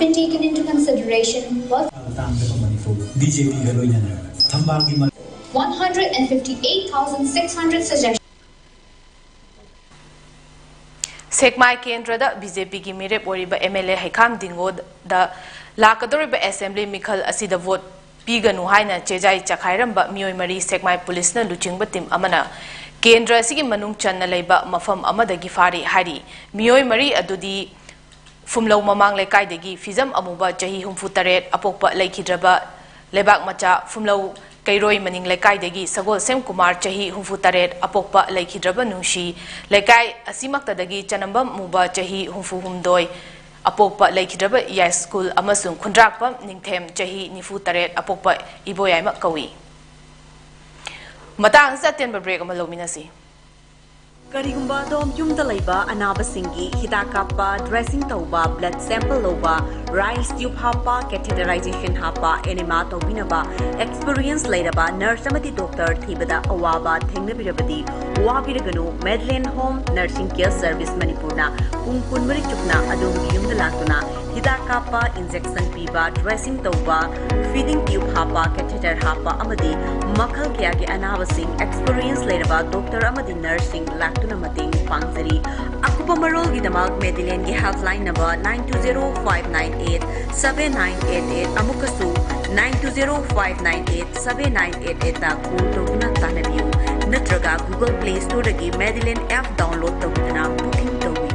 Taken into consideration was ꯇꯥꯡꯗꯕ ꯃꯅꯤꯄꯨꯔ ꯕꯤ ꯖꯦ ꯄꯤꯒ ꯂꯣꯏꯅꯅ ꯊꯝꯕꯥꯜꯒꯤ ꯃ- one hundred fifty-eight thousand six hundred suggestions. ꯁꯦꯛꯃꯥꯏ ꯀꯦꯟꯗ꯭ꯔꯗ ꯕꯤ ꯖꯦ ꯄꯤꯒꯤ ꯃꯤꯔꯦꯞ ꯑꯣꯏꯔꯤꯕ ꯑꯦꯝ ꯑꯦꯜ ꯑꯦ ꯍꯩꯈꯥꯝ ꯗꯤꯡꯒꯣꯗ ꯂꯥꯛꯀꯗꯧꯔꯤꯕ ꯑꯦꯁꯦꯝꯕ꯭ꯂꯤ ꯃꯤꯈꯜ ꯑꯁꯤꯗ ꯚꯣꯠ ꯄꯤꯒꯅꯨ ꯍꯥꯏꯅ ꯆꯦꯖꯥꯏ ꯆꯈꯥꯏꯔꯝꯕ ꯃꯤꯑꯣꯏ ꯃꯔꯤ ꯁꯦꯛꯃꯥꯏ ꯄꯨꯂꯤꯁꯅ ꯂꯨꯆꯤꯡꯕ ꯇꯤꯝ ꯑꯃꯅ ꯀꯦꯟꯗ꯭ꯔ ꯑꯁꯤꯒꯤ ꯃꯅꯨꯡ ꯆꯟꯅ ꯂꯩꯕ ꯃꯐꯝ ꯑꯃꯗꯒꯤ ꯐꯥꯔꯤ ꯍꯥꯏꯔꯤ꯫ ꯃꯤꯑꯣꯏ ꯃꯔꯤ ꯑꯗꯨꯗꯤ ꯐꯨꯝꯂꯧ ꯃꯃꯥꯡ ꯂꯩꯀꯥꯏꯗꯒꯤ ꯐꯤꯖꯝ ꯑꯃꯨꯕ ꯆꯍꯤ ꯍꯨꯝꯐꯨ ꯇꯔꯦꯠ ꯑꯄꯣꯛꯄ ꯂꯩꯈꯤꯗ꯭ꯔꯕ ꯂꯩꯕꯥꯛ ꯃꯆꯥ ꯐꯨꯝꯂꯧ ꯀꯩꯔꯣꯏ ꯃꯅꯤꯡ ꯂꯩꯀꯥꯏꯗꯒꯤ ꯁꯒꯣꯜꯁꯦꯝ ꯀꯨꯃꯥꯔ ꯆꯍꯤ ꯍꯨꯝꯐꯨ ꯇꯔꯦꯠ ꯑꯄꯣꯛꯄ ꯂꯩꯈꯤꯗ꯭ꯔꯕ ꯅꯨꯡꯁꯤ ꯂꯩꯀꯥꯏ ꯑꯁꯤꯃꯛꯇꯗꯒꯤ ꯆꯅꯝꯕꯝ ꯑꯃꯨꯕ ꯆꯍꯤ ꯍꯨꯝꯐꯨ ꯍꯨꯝꯗꯣꯏ ꯑꯄꯣꯛꯄ ꯂꯩꯈꯤꯗ꯭ꯔꯕ ꯌꯥꯏꯁ꯭ꯀꯨꯜ ꯑꯃꯁꯨꯡ ꯈꯨꯟꯗ꯭ꯔꯥꯛꯄꯝ ꯅꯤꯡꯊꯦꯝ ꯆꯍꯤ ꯅꯤꯐꯨ ꯇꯔꯦꯠ ꯑꯄꯣꯛꯄ ꯏꯕꯣꯌꯥꯏꯃꯛ ꯀꯧꯏ꯫ ꯃꯇꯥꯡ ꯑꯁꯤꯗ ꯑꯇꯦꯟꯕ ꯕ꯭ꯔꯦꯛ ꯑꯃ ꯂꯧꯃꯤꯟꯅꯁꯤ꯫ ꯀꯔꯤꯒꯨꯝꯕ ꯑꯗꯣꯝ ꯌꯨꯝꯗ ꯂꯩꯕ ꯑꯅꯥꯕꯁꯤꯡꯒꯤ ꯍꯤꯗꯥꯛ ꯀꯥꯞꯄ, ꯗ꯭ꯔꯦꯁꯤꯡ ꯇꯧꯕ, ꯕ꯭ꯂꯗ ꯁꯦꯝꯄꯜ ꯂꯧꯕ, ꯔꯥꯏꯁ ꯇ꯭ꯌꯨꯕ ꯍꯥꯞꯄ, ꯀꯦꯊꯦꯇꯔꯥꯏꯖꯦꯁꯟ ꯍꯥꯞꯄ, ꯑꯦꯅꯦꯃꯥ ꯇꯧꯕꯤꯅꯕ ꯑꯦꯛꯁꯄꯤꯔꯤꯌꯦꯟꯁ ꯂꯩꯔꯕ ꯅꯔꯁ ꯑꯃꯗꯤ ꯗꯣꯛꯇꯔ ꯊꯤꯕꯗ ꯑꯋꯥꯕ ꯊꯦꯡꯅꯕꯤꯔꯕꯗꯤ ꯋꯥꯕꯤꯔꯒꯅꯨ꯫ ꯃꯦꯗꯂꯦꯟ ꯍꯣꯝ ꯅꯔꯁꯤꯡ ꯀꯦꯌꯔ ꯁꯔꯚꯤꯁ ꯃꯅꯤꯄꯨꯔꯅ ꯄꯨꯡ ꯀꯨꯟꯃꯔꯤ ꯆꯨꯞꯅ ꯑꯗꯣꯝꯒꯤ ꯌꯨꯝꯗ ꯂꯥꯛꯇꯨꯅ ꯍꯤꯗꯥꯛ ꯀꯥꯞꯄ, ꯏꯟꯖꯦꯛꯁꯟ ꯄꯤꯕ, ꯗ꯭ꯔꯦꯁꯤꯡ ꯇꯧꯕ, ꯐꯤꯗꯤꯡ ꯇ꯭ꯌꯨꯕ ꯍꯥꯞꯄ, ꯀꯦꯊꯦꯇꯔ ꯍꯥꯞꯄ ꯑꯃꯗꯤ ꯃꯈꯜ ꯀꯌꯥꯒꯤ ꯑꯅꯥꯕꯁꯤꯡ ꯑꯦꯛꯁꯄꯤꯔꯤꯌꯦꯟꯁ ꯂꯩꯔꯕ ꯗꯣꯛꯇꯔ ꯑꯃꯗꯤ ꯅꯔꯁꯁꯤꯡ ꯂꯥꯛꯇꯨꯅ ꯃꯇꯦꯡ ꯄꯥꯡꯖꯔꯤ꯫ ꯑꯀꯨꯞꯄ ꯃꯔꯣꯜꯒꯤꯗꯃꯛ ꯃꯦꯗꯤꯂꯦꯟꯒꯤ helpline number nine two zero five nine eight seven nine eight eight, ꯑꯃꯨꯛꯀꯁꯨ nine two zero five nine eight seven nine eight eight ꯇ ꯀꯣꯜ ꯇꯧꯗꯨꯅ ꯇꯥꯟꯅꯕꯤꯌꯨ, ꯅꯠꯇ꯭ꯔꯒ Google Play Store ꯗꯒꯤ ꯃꯦꯗꯤꯂꯦꯟ ꯑꯦꯞ ꯗꯥꯎꯟꯂꯣꯗ ꯇꯧꯗꯨꯅ ꯕꯨꯀꯤꯡ ꯇꯧꯕꯤꯌꯨ꯫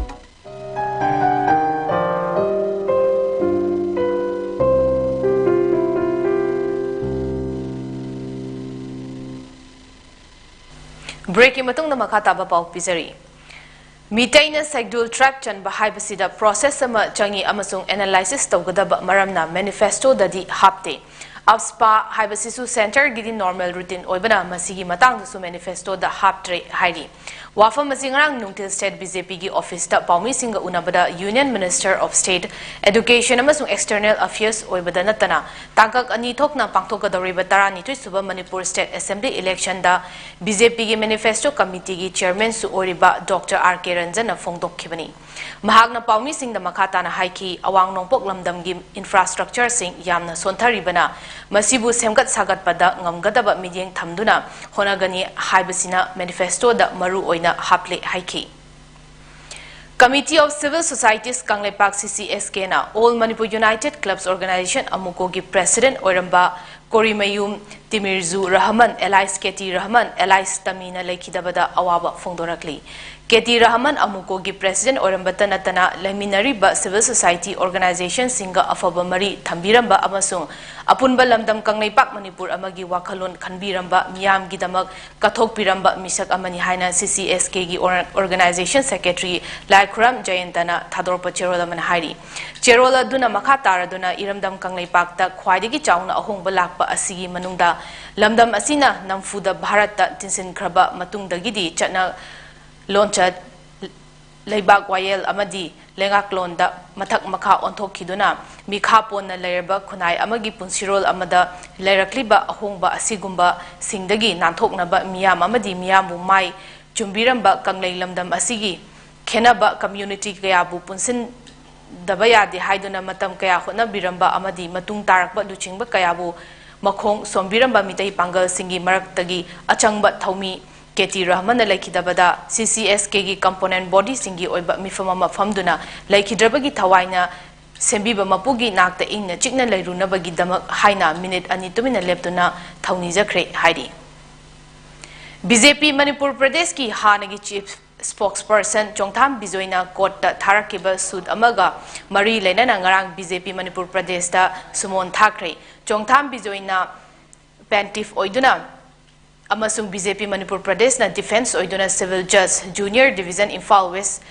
ꯕ꯭ꯔꯦꯛꯀꯤ ꯃꯇꯨꯡꯗ ꯃꯈꯥ ꯇꯥꯕ ꯄꯥꯎ ꯄꯤꯖꯔꯤ꯫ ꯃꯤꯇꯩꯅ ꯁꯦꯗ꯭ꯌꯨꯜ ꯇ꯭ꯔꯥꯏꯕ ꯆꯟꯕ ꯍꯥꯏꯕꯁꯤꯗ ꯄ꯭ꯔꯣꯁꯦꯁ ꯑꯃ ꯆꯪꯏ ꯑꯃꯁꯨꯡ ꯑꯦꯅꯥꯂꯥꯏꯁꯤꯁ ꯇꯧꯒꯗꯕ ꯃꯔꯝꯅ ꯃꯦꯅꯤꯐꯦꯁꯇꯣꯗꯗꯤ ꯍꯥꯞꯇꯦ꯫ ꯑꯞꯁꯄꯥ ꯍꯥꯏꯕꯁꯤꯁꯨ ꯁꯦꯟꯇꯔꯒꯤꯗꯤ ꯅꯣꯔꯃꯦꯜ ꯔꯨꯇꯤꯟ ꯑꯣꯏꯕꯅ ꯃꯁꯤꯒꯤ ꯃꯇꯥꯡꯗꯁꯨ ꯃꯦꯅꯤꯐꯦꯁꯇꯣꯗ ꯍꯥꯞꯇ꯭ꯔꯦ ꯍꯥꯏꯔꯤ꯫ ꯋꯥꯐꯝ ꯑꯁꯤ ꯉꯔꯥꯡ ꯅꯨꯡꯊꯤꯜ ꯁ꯭ꯇꯦꯠ ꯕꯤ ꯖꯦ ꯄꯤꯒꯤ ꯑꯣꯐꯤꯁꯇ ꯄꯥꯎꯃꯤꯁꯤꯡꯒ ꯎꯅꯕꯗ Union Minister of State Education ꯑꯃꯁꯨꯡ External Affairs ꯑꯣꯏꯕꯗ ꯅꯠꯇꯅ ꯇꯥꯡꯀꯛ ꯑꯅꯤ ꯊꯣꯛꯅ ꯄꯥꯡꯊꯣꯛꯀꯗꯧꯔꯤꯕ ꯇꯔꯥꯅꯤꯊꯣꯏ ꯁꯨꯕ ꯃꯅꯤꯄꯨꯔ ꯁ꯭ꯇꯦꯠ ꯑꯦꯁꯦꯝꯕ꯭ꯂꯤ ꯏꯂꯦꯛꯁꯟꯗ ꯕꯤ ꯖꯦ ꯄꯤꯒꯤ ꯃꯦꯅꯤꯐꯦꯁꯇꯣ ꯀꯃꯤꯇꯤꯒꯤ ꯆꯤꯌꯔꯃꯦꯟꯁꯨ ꯑꯣꯏꯔꯤꯕ ꯗꯣꯛꯇꯔ ꯑꯥꯔ ꯀꯦ ꯔꯟꯖꯟꯅ ꯐꯣꯡꯗꯣꯛꯈꯤꯕꯅꯤ꯫ ꯃꯍꯥꯛꯅ ꯄꯥꯎꯃꯤꯁꯤꯡꯗ ꯃꯈꯥ ꯇꯥꯅ ꯍꯥꯏꯈꯤ, ꯑꯋꯥꯡ ꯅꯣꯡꯄꯣꯛ ꯂꯝꯗꯝꯒꯤ ꯏꯟꯐ꯭ꯔꯥꯁ꯭ꯇ꯭ꯔꯛꯆꯔꯁꯤꯡ ꯌꯥꯝꯅ ꯁꯣꯟꯊꯔꯤꯕꯅ ꯃꯁꯤꯕꯨ ꯁꯦꯝꯒꯠ ꯁꯥꯒꯠꯄꯗ ꯉꯝꯒꯗꯕ ꯃꯤꯠꯌꯦꯡ ꯊꯝꯗꯨꯅ ꯍꯣꯠꯅꯒꯅꯤ ꯍꯥꯏꯕꯁꯤꯅ ꯃꯦꯅꯤꯐꯦꯁꯇꯣꯗ ꯃꯔꯨ ꯑꯣꯏꯅ ꯍꯥꯞꯂꯦ ꯍꯥꯏꯈꯤ꯫ Committee of Civil Societies Kangleipak, C C S K ꯅ All Manipur United Clubs Organization, ꯑꯃꯨꯀꯣꯒꯤ ꯄ꯭ꯔꯦꯁꯤꯗꯦꯟꯠ ꯑꯣꯏꯔꯝꯕ Korimayum Timirju Rahman alias K T Rahman alias ꯇꯃꯤꯅ ꯂꯩꯈꯤꯗꯕꯗ ꯑꯋꯥꯕ ꯐꯣꯡꯗꯣꯔꯛꯂꯤ꯫ ꯀꯦ ꯇꯤ ꯔꯍꯃꯟ ꯑꯃꯨꯀꯣꯒꯤ ꯄ꯭ꯔꯦꯁꯤꯗꯦꯟꯠ ꯑꯣꯏꯔꯝꯕꯇ ꯅꯠꯇꯅ ꯂꯩꯃꯤꯟꯅꯔꯤꯕ ꯁꯤꯚꯤꯜ ꯁꯣꯁꯥꯏꯇꯤ ꯑꯣꯔꯒꯅꯥꯏꯖꯦꯁꯟꯁꯤꯡꯒ ꯑꯐꯕ ꯃꯔꯤ ꯊꯝꯕꯤꯔꯝꯕ ꯑꯃꯁꯨꯡ ꯑꯄꯨꯟꯕ ꯂꯝꯗꯝ ꯀꯪꯂꯩꯄꯥꯛ ꯃꯅꯤꯄꯨꯔ ꯑꯃꯒꯤ ꯋꯥꯈꯜꯂꯣꯟ ꯈꯟꯕꯤꯔꯝꯕ ꯃꯤꯌꯥꯝꯒꯤꯗꯃꯛ ꯀꯠꯊꯣꯛꯄꯤꯔꯝꯕ ꯃꯤꯁꯛ ꯑꯃꯅꯤ ꯍꯥꯏꯅ C C S K ꯒꯤ ꯑꯣꯔ-, ꯑꯣꯔꯒꯅꯥꯏꯖꯦꯁꯟ ꯁꯦꯀ꯭ꯔꯦꯇꯔꯤ ꯂꯥꯏꯈꯨꯔꯝ ꯖꯌꯟꯇꯅ ꯊꯥꯗꯣꯔꯛꯄ ꯆꯦꯔꯣꯜ ꯑꯃꯅ ꯍꯥꯏꯔꯤ꯫ ꯆꯦꯔꯣꯜ ꯑꯗꯨꯅ ꯃꯈꯥ ꯇꯥꯔꯗꯨꯅ ꯏꯔꯝꯗꯝ ꯀꯪꯂꯩꯄꯥꯛꯇ ꯈ꯭ꯋꯥꯏꯗꯒꯤ ꯆꯥꯎꯅ ꯑꯍꯣꯡꯕ ꯂꯥꯛꯄ ꯑꯁꯤꯒꯤ ꯃꯅꯨꯡꯗ ꯂꯝꯗꯝ ꯑꯁꯤꯅ ꯅꯝꯐꯨꯗ ꯚꯥꯔꯠꯇ ꯇꯤꯟꯁꯤꯟꯈ꯭ꯔꯕ ꯃꯇꯨꯡꯗꯒꯤꯗꯤ ꯆꯠꯅ ꯂꯣꯟꯆꯠ, ꯂꯩꯕꯥꯛ ꯋꯥꯌꯦꯜ ꯑꯃꯗꯤ ꯂꯩꯉꯥꯛꯂꯣꯟꯗ ꯃꯊꯛ ꯃꯈꯥ ꯑꯣꯟꯊꯣꯛꯈꯤꯗꯨꯅ ꯃꯤꯈꯥ ꯄꯣꯟꯅ ꯂꯩꯔꯕ ꯈꯨꯟꯅꯥꯏ ꯑꯃꯒꯤ ꯄꯨꯟꯁꯤꯔꯣꯜ ꯑꯃꯗ ꯂꯩꯔꯛꯂꯤꯕ ꯑꯍꯣꯡꯕ ꯑꯁꯤꯒꯨꯝꯕꯁꯤꯡꯗꯒꯤ ꯅꯥꯟꯊꯣꯛꯅꯕ ꯃꯤꯌꯥꯝ ꯑꯃꯗꯤ ꯃꯤꯌꯥꯝꯕꯨ ꯃꯥꯏ ꯆꯨꯝꯕꯤꯔꯝꯕ ꯀꯪꯂꯩ ꯂꯝꯗꯝ ꯑꯁꯤꯒꯤ ꯈꯦꯟꯅꯕ ꯀꯝꯃ꯭ꯌꯨꯅꯤꯇꯤ ꯀꯌꯥꯕꯨ ꯄꯨꯟꯁꯤꯟꯗꯕ ꯌꯥꯗꯦ ꯍꯥꯏꯗꯨꯅ ꯃꯇꯝ ꯀꯌꯥ ꯍꯣꯠꯅꯕꯤꯔꯝꯕ ꯑꯃꯗꯤ ꯃꯇꯨꯡ ꯇꯥꯔꯛꯄ ꯂꯨꯆꯤꯡꯕ ꯀꯌꯥꯕꯨ ꯃꯈꯣꯡ ꯁꯣꯝꯕꯤꯔꯝꯕ ꯃꯤꯇꯩ ꯄꯥꯡꯒꯜꯁꯤꯡꯒꯤ ꯃꯔꯛꯇꯒꯤ ꯑꯆꯪꯕ ꯊꯧꯃꯤ ꯀꯦ T ꯔꯍꯃꯟꯅ ꯂꯩꯈꯤꯗꯕꯗ C C S K ꯒꯤ component body ꯁꯤꯡꯒꯤ ꯑꯣꯏꯕ ꯃꯤꯐꯝ ꯑꯃ ꯐꯝꯗꯨꯅ ꯂꯩꯈꯤꯗ꯭ꯔꯕꯒꯤ ꯊꯋꯥꯏꯅ ꯁꯦꯝꯕꯤꯕ ꯃꯄꯨꯒꯤ ꯅꯥꯛꯇ ꯏꯪꯅ ꯆꯤꯛꯅ ꯂꯩꯔꯨꯅꯕꯒꯤꯗꯃꯛ ꯍꯥꯏꯅ ꯃꯤꯅꯤꯠ ꯑꯅꯤ ꯇꯨꯃꯤꯟꯅ ꯂꯦꯞꯇꯨꯅ ꯊꯧꯅꯤꯖꯈ꯭ꯔꯦ ꯍꯥꯏꯔꯤ꯫ B J P ꯃꯅꯤꯄꯨꯔ ꯄ꯭ꯔꯗꯦꯁꯀꯤ ꯍꯥꯟꯅꯒꯤ chief spokesperson ꯆꯣꯡꯊꯥꯝ ꯕꯤꯖꯣꯏꯅ ꯀꯣꯔꯠꯇ ꯊꯥꯔꯛꯈꯤꯕ ꯁꯨꯠ ꯑꯃꯒ ꯃꯔꯤ ꯂꯩꯅꯅ ꯉꯔꯥꯡ B J P ꯃꯅꯤꯄꯨꯔ ꯄ꯭ꯔꯗꯦꯁꯇ ꯁꯨꯃꯣꯟ ꯊꯥꯈ꯭ꯔꯦ꯫ ꯆꯣꯡꯊꯥꯝ ꯕꯤꯖꯣꯏꯅ plaintiff ꯑꯣꯏꯗꯨꯅ ꯑꯃꯁꯨꯡ B J P ꯃꯅꯤꯄꯨꯔ ꯄ꯭ꯔꯗꯦꯁꯅ defense ꯑꯣꯏꯗꯨꯅ civil judge, junior division, Imphal west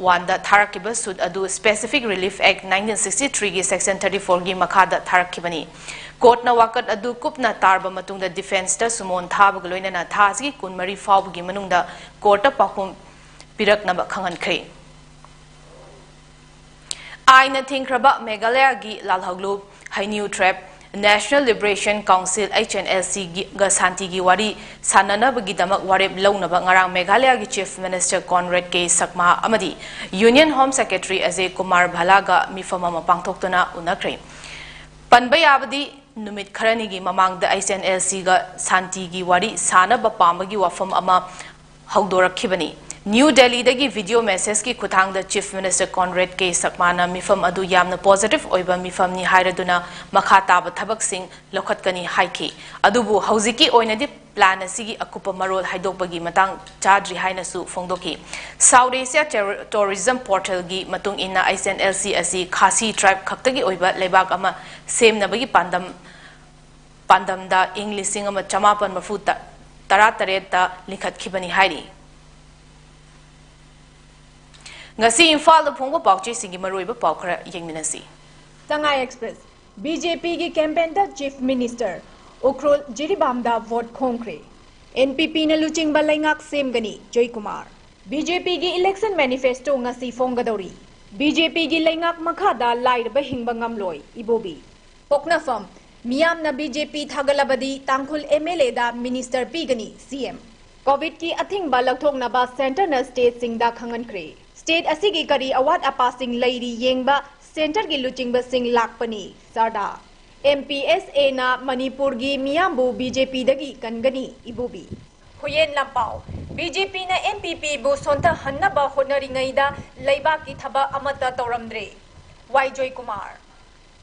ꯋꯥꯟꯗ ꯊꯥꯔꯛꯈꯤꯕ ꯁꯨꯠ ꯑꯗꯨ Specific Relief Act nineteen sixty-threeꯒꯤ Section thirty-fourꯒꯤ ꯃꯈꯥꯗ ꯊꯥꯔꯛꯈꯤꯕꯅꯤ꯫ ꯀꯣꯔꯠꯅ ꯋꯥꯀꯠ ꯑꯗꯨ ꯀꯨꯞꯅ ꯇꯥꯔꯕ ꯃꯇꯨꯡꯗ ꯗꯤꯐꯦꯟꯁꯇ ꯁꯨꯃꯣꯟ ꯊꯥꯕꯒ ꯂꯣꯏꯅꯅ ꯊꯥ ꯑꯁꯤꯒꯤ ꯀꯨꯟꯃꯔꯤ ꯐꯥꯎꯕꯒꯤ ꯃꯅꯨꯡꯗ ꯀꯣꯔꯠꯇ ꯄꯥꯎꯈꯨꯝ ꯄꯤꯔꯛꯅꯕ ꯈꯪꯍꯟꯈ꯭ꯔꯦ꯫ ꯑꯥꯏꯟꯅ ꯊꯤꯡꯈ꯭ꯔꯕ ꯃꯦꯘꯥꯂꯌꯥꯒꯤ ꯂꯥꯜꯍꯧꯂꯨꯞ ꯍꯩꯅꯤꯌꯨ ꯇ꯭ꯔꯦꯞ National Liberation Council, H N L Cꯒ ꯁꯥꯟꯇꯤꯒꯤ ꯋꯥꯔꯤ ꯁꯥꯟꯅꯅꯕꯒꯤꯗꯃꯛ ꯋꯥꯔꯦꯞ ꯂꯧꯅꯕ ꯉꯔꯥꯡ ꯃꯦꯘꯥꯂꯌꯥꯒꯤ Chief Minister Conrad K Sangma ꯑꯃꯗꯤ Union Home Secretary Ajay Kumar Bhallaꯒ ꯃꯤꯐꯝ ꯑꯃ ꯄꯥꯡꯊꯣꯛꯇꯨꯅ ꯎꯅꯈ꯭ꯔꯦ꯫ ꯄꯟꯕ ꯌꯥꯕꯗꯤ, ꯅꯨꯃꯤꯠ ꯈꯔꯅꯤꯒꯤ ꯃꯃꯥꯡꯗ H N L Cꯒ ꯁꯥꯟꯇꯤꯒꯤ ꯋꯥꯔꯤ ꯁꯥꯅꯕ ꯄꯥꯝꯕꯒꯤ ꯋꯥꯐꯝ ꯑꯃ ꯍꯧꯗꯣꯔꯛꯈꯤꯕꯅꯤ꯫ ꯅ꯭ꯌꯨ ꯗꯦꯜꯂꯤꯗꯒꯤ video messageꯀꯤ ꯈꯨꯠꯊꯥꯡꯗ Chief Minister Conrad K Sangmaꯅ ꯃꯤꯐꯝ ꯑꯗꯨ ꯌꯥꯝꯅ positive ꯑꯣꯏꯕ ꯃꯤꯐꯝꯅꯤ ꯍꯥꯏꯔꯗꯨꯅ ꯃꯈꯥ ꯇꯥꯕ ꯊꯕꯛꯁꯤꯡ ꯂꯧꯈꯠꯀꯅꯤ ꯍꯥꯏꯈꯤ꯫ ꯑꯗꯨꯕꯨ ꯍꯧꯖꯤꯛꯀꯤ ꯑꯣꯏꯅꯗꯤ plan ꯑꯁꯤꯒꯤ ꯑꯀꯨꯞꯄ ꯃꯔꯣꯜ ꯍꯥꯏꯗꯣꯛꯄꯒꯤ ꯃꯇꯥꯡ ꯆꯥꯗ꯭ꯔꯤ ꯍꯥꯏꯅꯁꯨ ꯐꯣꯡꯗꯣꯛꯈꯤ꯫ South Asia Terror-, Tourism Portalꯒꯤ ꯃꯇꯨꯡ ꯏꯟꯅ H N L C ꯑꯁꯤ ꯈꯥꯁꯤ tribe ꯈꯛꯇꯒꯤ ꯑꯣꯏꯕ ꯂꯩꯕꯥꯛ ꯑꯃ ꯁꯦꯝꯅꯕꯒꯤ ꯄꯥꯟꯗꯝ, ꯄꯥꯟꯗꯝꯗ ꯏꯪ ꯂꯤꯁꯤꯡ ꯑꯃ ꯆꯃꯥꯄꯟ ꯃꯔꯤꯐꯨ ꯇꯔꯥ ꯇꯔꯦꯠꯇ ꯂꯤꯡꯈꯠꯈꯤꯕꯅꯤ ꯍꯥꯏꯔꯤ꯫ ꯉꯁꯤ ꯏꯝꯐꯥꯜꯗ ꯐꯣꯡꯕ ꯄꯥꯎꯆꯦꯁꯤꯡꯒꯤ ꯃꯔꯨꯑꯣꯏꯕ ꯄꯥꯎ ꯈꯔ ꯌꯦꯡꯃꯤꯟꯅꯁꯤ꯫ ꯁꯉꯥꯏ ꯑꯦꯛꯁꯄ꯭ꯔꯦꯁ, BJPꯒꯤ campaignꯗ Chief Minister, ꯎꯈ꯭ꯔꯨꯜ ꯖꯤꯔꯤꯕꯥꯝꯗ vote ꯈꯣꯝꯈ꯭ꯔꯦ꯫ NPPꯅ ꯂꯨꯆꯤꯡꯕ ꯂꯩꯉꯥꯛ ꯁꯦꯝꯒꯅꯤ, ꯖꯣꯏꯀꯨꯃꯥꯔ꯫ BJPꯒꯤ election manifesto ꯉꯁꯤ ꯐꯣꯡꯒꯗꯧꯔꯤ꯫ BJPꯒꯤ ꯂꯩꯉꯥꯛ ꯃꯈꯥꯗ ꯂꯥꯏꯔꯕ ꯍꯤꯡꯕ ꯉꯝꯂꯣꯏ, ꯏꯕꯣꯕꯤ꯫ ꯄꯣꯛꯅꯐꯝ, ꯃꯤꯌꯥꯝꯅ BJP ꯊꯥꯒꯠꯂꯕꯗꯤ ꯇꯥꯡꯈꯨꯜ MLAꯗ minister ꯄꯤꯒꯅꯤ, CM꯫ COVIDꯀꯤ ꯑꯊꯤꯡꯕ ꯂꯧꯊꯣꯛꯅꯕ centreꯅ stateꯁꯤꯡꯗ ꯈꯪꯍꯟꯈ꯭ꯔꯦ꯫ State ꯑꯁꯤꯒꯤ ꯀꯔꯤ ꯑꯋꯥꯠ ꯑꯄꯥꯁꯤꯡ ꯂꯩꯔꯤ ꯌꯦꯡꯕ centreꯒꯤ ꯂꯨꯆꯤꯡꯕꯁꯤꯡ ꯂꯥꯛꯄꯅꯤ, ꯁꯥꯔꯗꯥ꯫ MPSAꯅ ꯃꯅꯤꯄꯨꯔꯒꯤ ꯃꯤꯌꯥꯝꯕꯨ BJPꯗꯒꯤ ꯀꯟꯒꯅꯤ, ꯏꯕꯣꯕꯤ꯫ ꯍꯨꯌꯦꯟ ꯂꯥꯟꯄꯥꯎ, BJPꯅ NPPꯕꯨ ꯁꯣꯟꯊꯍꯟꯅꯕ ꯍꯣꯠꯅꯔꯤꯉꯩꯗ ꯂꯩꯕꯥꯛꯀꯤ ꯊꯕꯛ ꯑꯃꯠꯇ ꯇꯧꯔꯝꯗ꯭ꯔꯦ, ꯋꯥꯏ ꯖꯣꯏꯀꯨꯃꯥꯔ꯫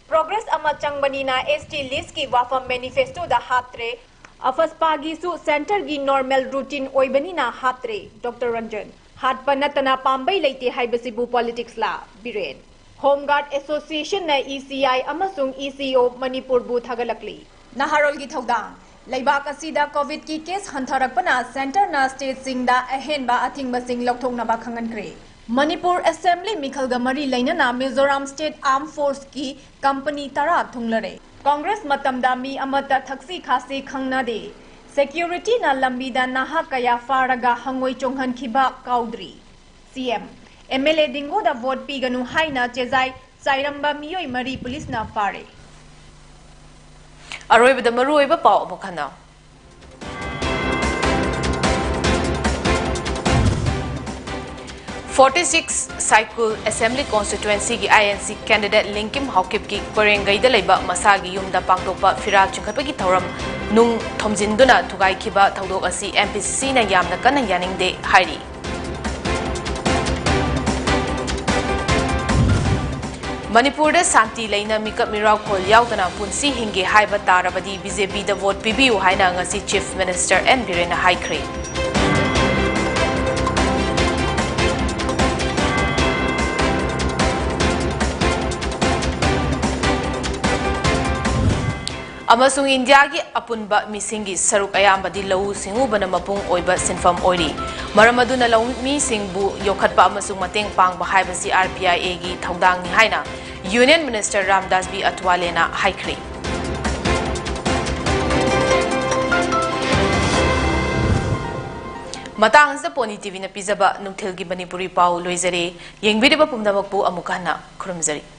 Progress ꯑꯃ ꯆꯪꯕꯅꯤꯅ ST listꯀꯤ ꯋꯥꯐꯝ manifestoꯗ ꯍꯥꯞꯇ꯭ꯔꯦ꯫ ꯑꯐꯁꯄꯥꯒꯤꯁꯨ centreꯒꯤ normal routine ꯑꯣꯏꯕꯅꯤꯅ ꯍꯥꯞꯇ꯭ꯔꯦ, ꯗꯣꯛꯇꯔ ꯔꯟꯖꯟ꯫ ꯍꯥꯠꯄ ꯅꯠꯇꯅ ꯄꯥꯝꯕꯩ ꯂꯩꯇꯦ ꯍꯥꯏꯕꯁꯤꯕꯨ politicsꯂꯥ, ꯕꯤꯔꯦꯟ꯫ Home Guard Associationꯅ ECI ꯑꯃꯁꯨꯡ ECO ꯃꯅꯤꯄꯨꯔꯕꯨ ꯊꯥꯒꯠꯂꯛꯂꯤ꯫ ꯅꯍꯥꯔꯣꯜꯒꯤ ꯊꯧꯗꯥꯡ, ꯂꯩꯕꯥꯛ ꯑꯁꯤꯗ COVIDꯀꯤ case ꯍꯟꯊꯔꯛꯄꯅ centreꯅ stateꯁꯤꯡꯗ ꯑꯍꯦꯟꯕ ꯑꯊꯤꯡꯕꯁꯤꯡ ꯂꯧꯊꯣꯛꯅꯕ ꯈꯪꯍꯟꯈ꯭ꯔꯦ꯫ ꯃꯅꯤꯄꯨꯔ ꯑꯦꯁꯦꯝꯕ꯭ꯂꯤ ꯃꯤꯈꯜꯒ ꯃꯔꯤ ꯂꯩꯅꯅ ꯃꯤꯖꯣꯔꯥꯝ ꯁ꯭ꯇꯦꯠ ꯑꯥꯔꯝ ꯐꯣꯔꯁꯀꯤ ꯀꯝꯄꯅꯤ ꯇꯔꯥ ꯊꯨꯡꯂꯔꯦ꯫ ꯀꯣꯡꯒ꯭ꯔꯦꯁ ꯃꯇꯝꯗ ꯃꯤ ꯑꯃꯠꯇ ꯊꯛꯁꯤ ꯈꯥꯁꯤ ꯈꯪꯅꯗꯦ꯫ ꯁꯦꯀ꯭ꯌꯨꯔꯤꯇꯤꯅ ꯂꯝꯕꯤꯗ ꯅꯍꯥ ꯀꯌꯥ ꯐꯥꯔꯒ ꯍꯪꯉꯣꯏ ꯆꯣꯡꯍꯟꯈꯤꯕ ꯀꯥꯎꯗ꯭ꯔꯤ꯫ C M, M L A ꯗꯤꯡꯒꯣꯗ ꯚꯣꯠ ꯄꯤꯒꯅꯨ ꯍꯥꯏꯅ ꯆꯦꯖꯥꯏ ꯆꯥꯏꯔꯝꯕ ꯃꯤꯑꯣꯏ ꯃꯔꯤ ꯄꯨꯂꯤꯁꯅ ꯐꯥꯔꯦ꯫ ꯑꯔꯣꯏꯕꯗ ꯃꯔꯨꯑꯣꯏꯕ ꯄꯥꯎ ꯑꯃꯨꯛ ꯍꯟꯅ꯫ Forty six ꯁꯥꯏꯀꯨꯜ ꯑꯦꯁꯦꯝꯕ꯭ꯂꯤ ꯀꯣꯟꯁꯇꯤꯇ꯭ꯋꯦꯟꯁꯤꯒꯤ ꯑꯥꯏ ꯑꯦꯟ ꯁꯤ ꯀꯦꯟꯗꯤꯗꯦꯠ ꯂꯤꯡꯀꯤꯝ ꯍꯥꯎꯀꯤꯞꯀꯤ ꯀꯣꯏꯔꯦꯡꯒꯩꯗ ꯂꯩꯕ ꯃꯁꯥꯒꯤ ꯌꯨꯝꯗ ꯄꯥꯡꯊꯣꯛꯄ ꯐꯤꯔꯥꯜ ꯆꯤꯡꯈꯠꯄꯒꯤ ꯊꯧꯔꯝ ꯅꯨꯡ ꯊꯣꯝꯖꯤꯟꯗꯨꯅ ꯊꯨꯒꯥꯏꯈꯤꯕ ꯊꯧꯗꯣꯛ ꯑꯁꯤ ꯑꯦꯝ ꯄꯤ ꯁꯤ ꯁꯤꯅ ꯌꯥꯝꯅ ꯀꯟꯅ ꯌꯥꯅꯤꯡꯗꯦ ꯍꯥꯏꯔꯤ꯫ ꯃꯅꯤꯄꯨꯔꯗ ꯁꯥꯟꯇꯤ ꯂꯩꯅ ꯃꯤꯀꯞ ꯃꯤꯔꯥꯎꯈꯣꯜ ꯌꯥꯎꯗꯅ ꯄꯨꯟꯁꯤ ꯍꯤꯡꯒꯦ ꯍꯥꯏꯕ ꯇꯥꯔꯕꯗꯤ ꯕꯤ ꯖꯦ ꯄꯤꯗ ꯚꯣꯠ ꯄꯤꯕꯤꯌꯨ ꯍꯥꯏꯅ ꯉꯁꯤ ꯆꯤꯐ ꯃꯤꯅꯤꯁꯇꯔ ꯑꯦꯟ ꯕꯤꯔꯦꯟꯅ ꯍꯥꯏꯈ꯭ꯔꯦ꯫ ꯑꯃꯁꯨꯡ ꯏꯟꯗꯤꯌꯥꯒꯤ ꯑꯄꯨꯟꯕ ꯃꯤꯁꯤꯡꯒꯤ ꯁꯔꯨꯛ ꯑꯌꯥꯝꯕꯗꯤ ꯂꯧꯎ ꯁꯤꯡꯎꯕꯅ ꯃꯄꯨꯡ ꯑꯣꯏꯕ ꯁꯤꯟꯐꯝ ꯑꯣꯏꯔꯤ꯫ ꯃꯔꯝ ꯑꯗꯨꯅ ꯂꯧꯃꯤꯁꯤꯡꯕꯨ ꯌꯣꯛꯈꯠꯄ ꯑꯃꯁꯨꯡ ꯃꯇꯦꯡ ꯄꯥꯡꯕ ꯍꯥꯏꯕꯁꯤ ꯑꯥꯔ ꯄꯤ ꯑꯥꯏ ꯑꯦꯒꯤ ꯊꯧꯗꯥꯡꯅꯤ ꯍꯥꯏꯅ ꯌꯨꯅꯤꯌꯟ ꯃꯤꯅꯤꯁꯇꯔ ꯔꯥꯝꯗꯥꯁ ꯕꯤ ꯑꯊꯋꯥꯂꯦꯅ ꯍꯥꯏꯈ꯭ꯔꯦ꯫ ꯃꯇꯥꯡ ꯑꯁꯤꯗ ꯄꯣꯅꯤ ꯇꯤ ꯚꯤꯅ ꯄꯤꯖꯕ ꯅꯨꯡꯊꯤꯜꯒꯤ ꯃꯅꯤꯄꯨꯔꯤ ꯄꯥꯎ ꯂꯣꯏꯖꯔꯦ꯫ ꯌꯦꯡꯕꯤꯔꯤꯕ ꯄꯨꯝꯅꯃꯛꯄꯨ ꯑꯃꯨꯛ ꯍꯟꯅ ꯈꯨꯔꯨꯝꯖꯔꯤ꯫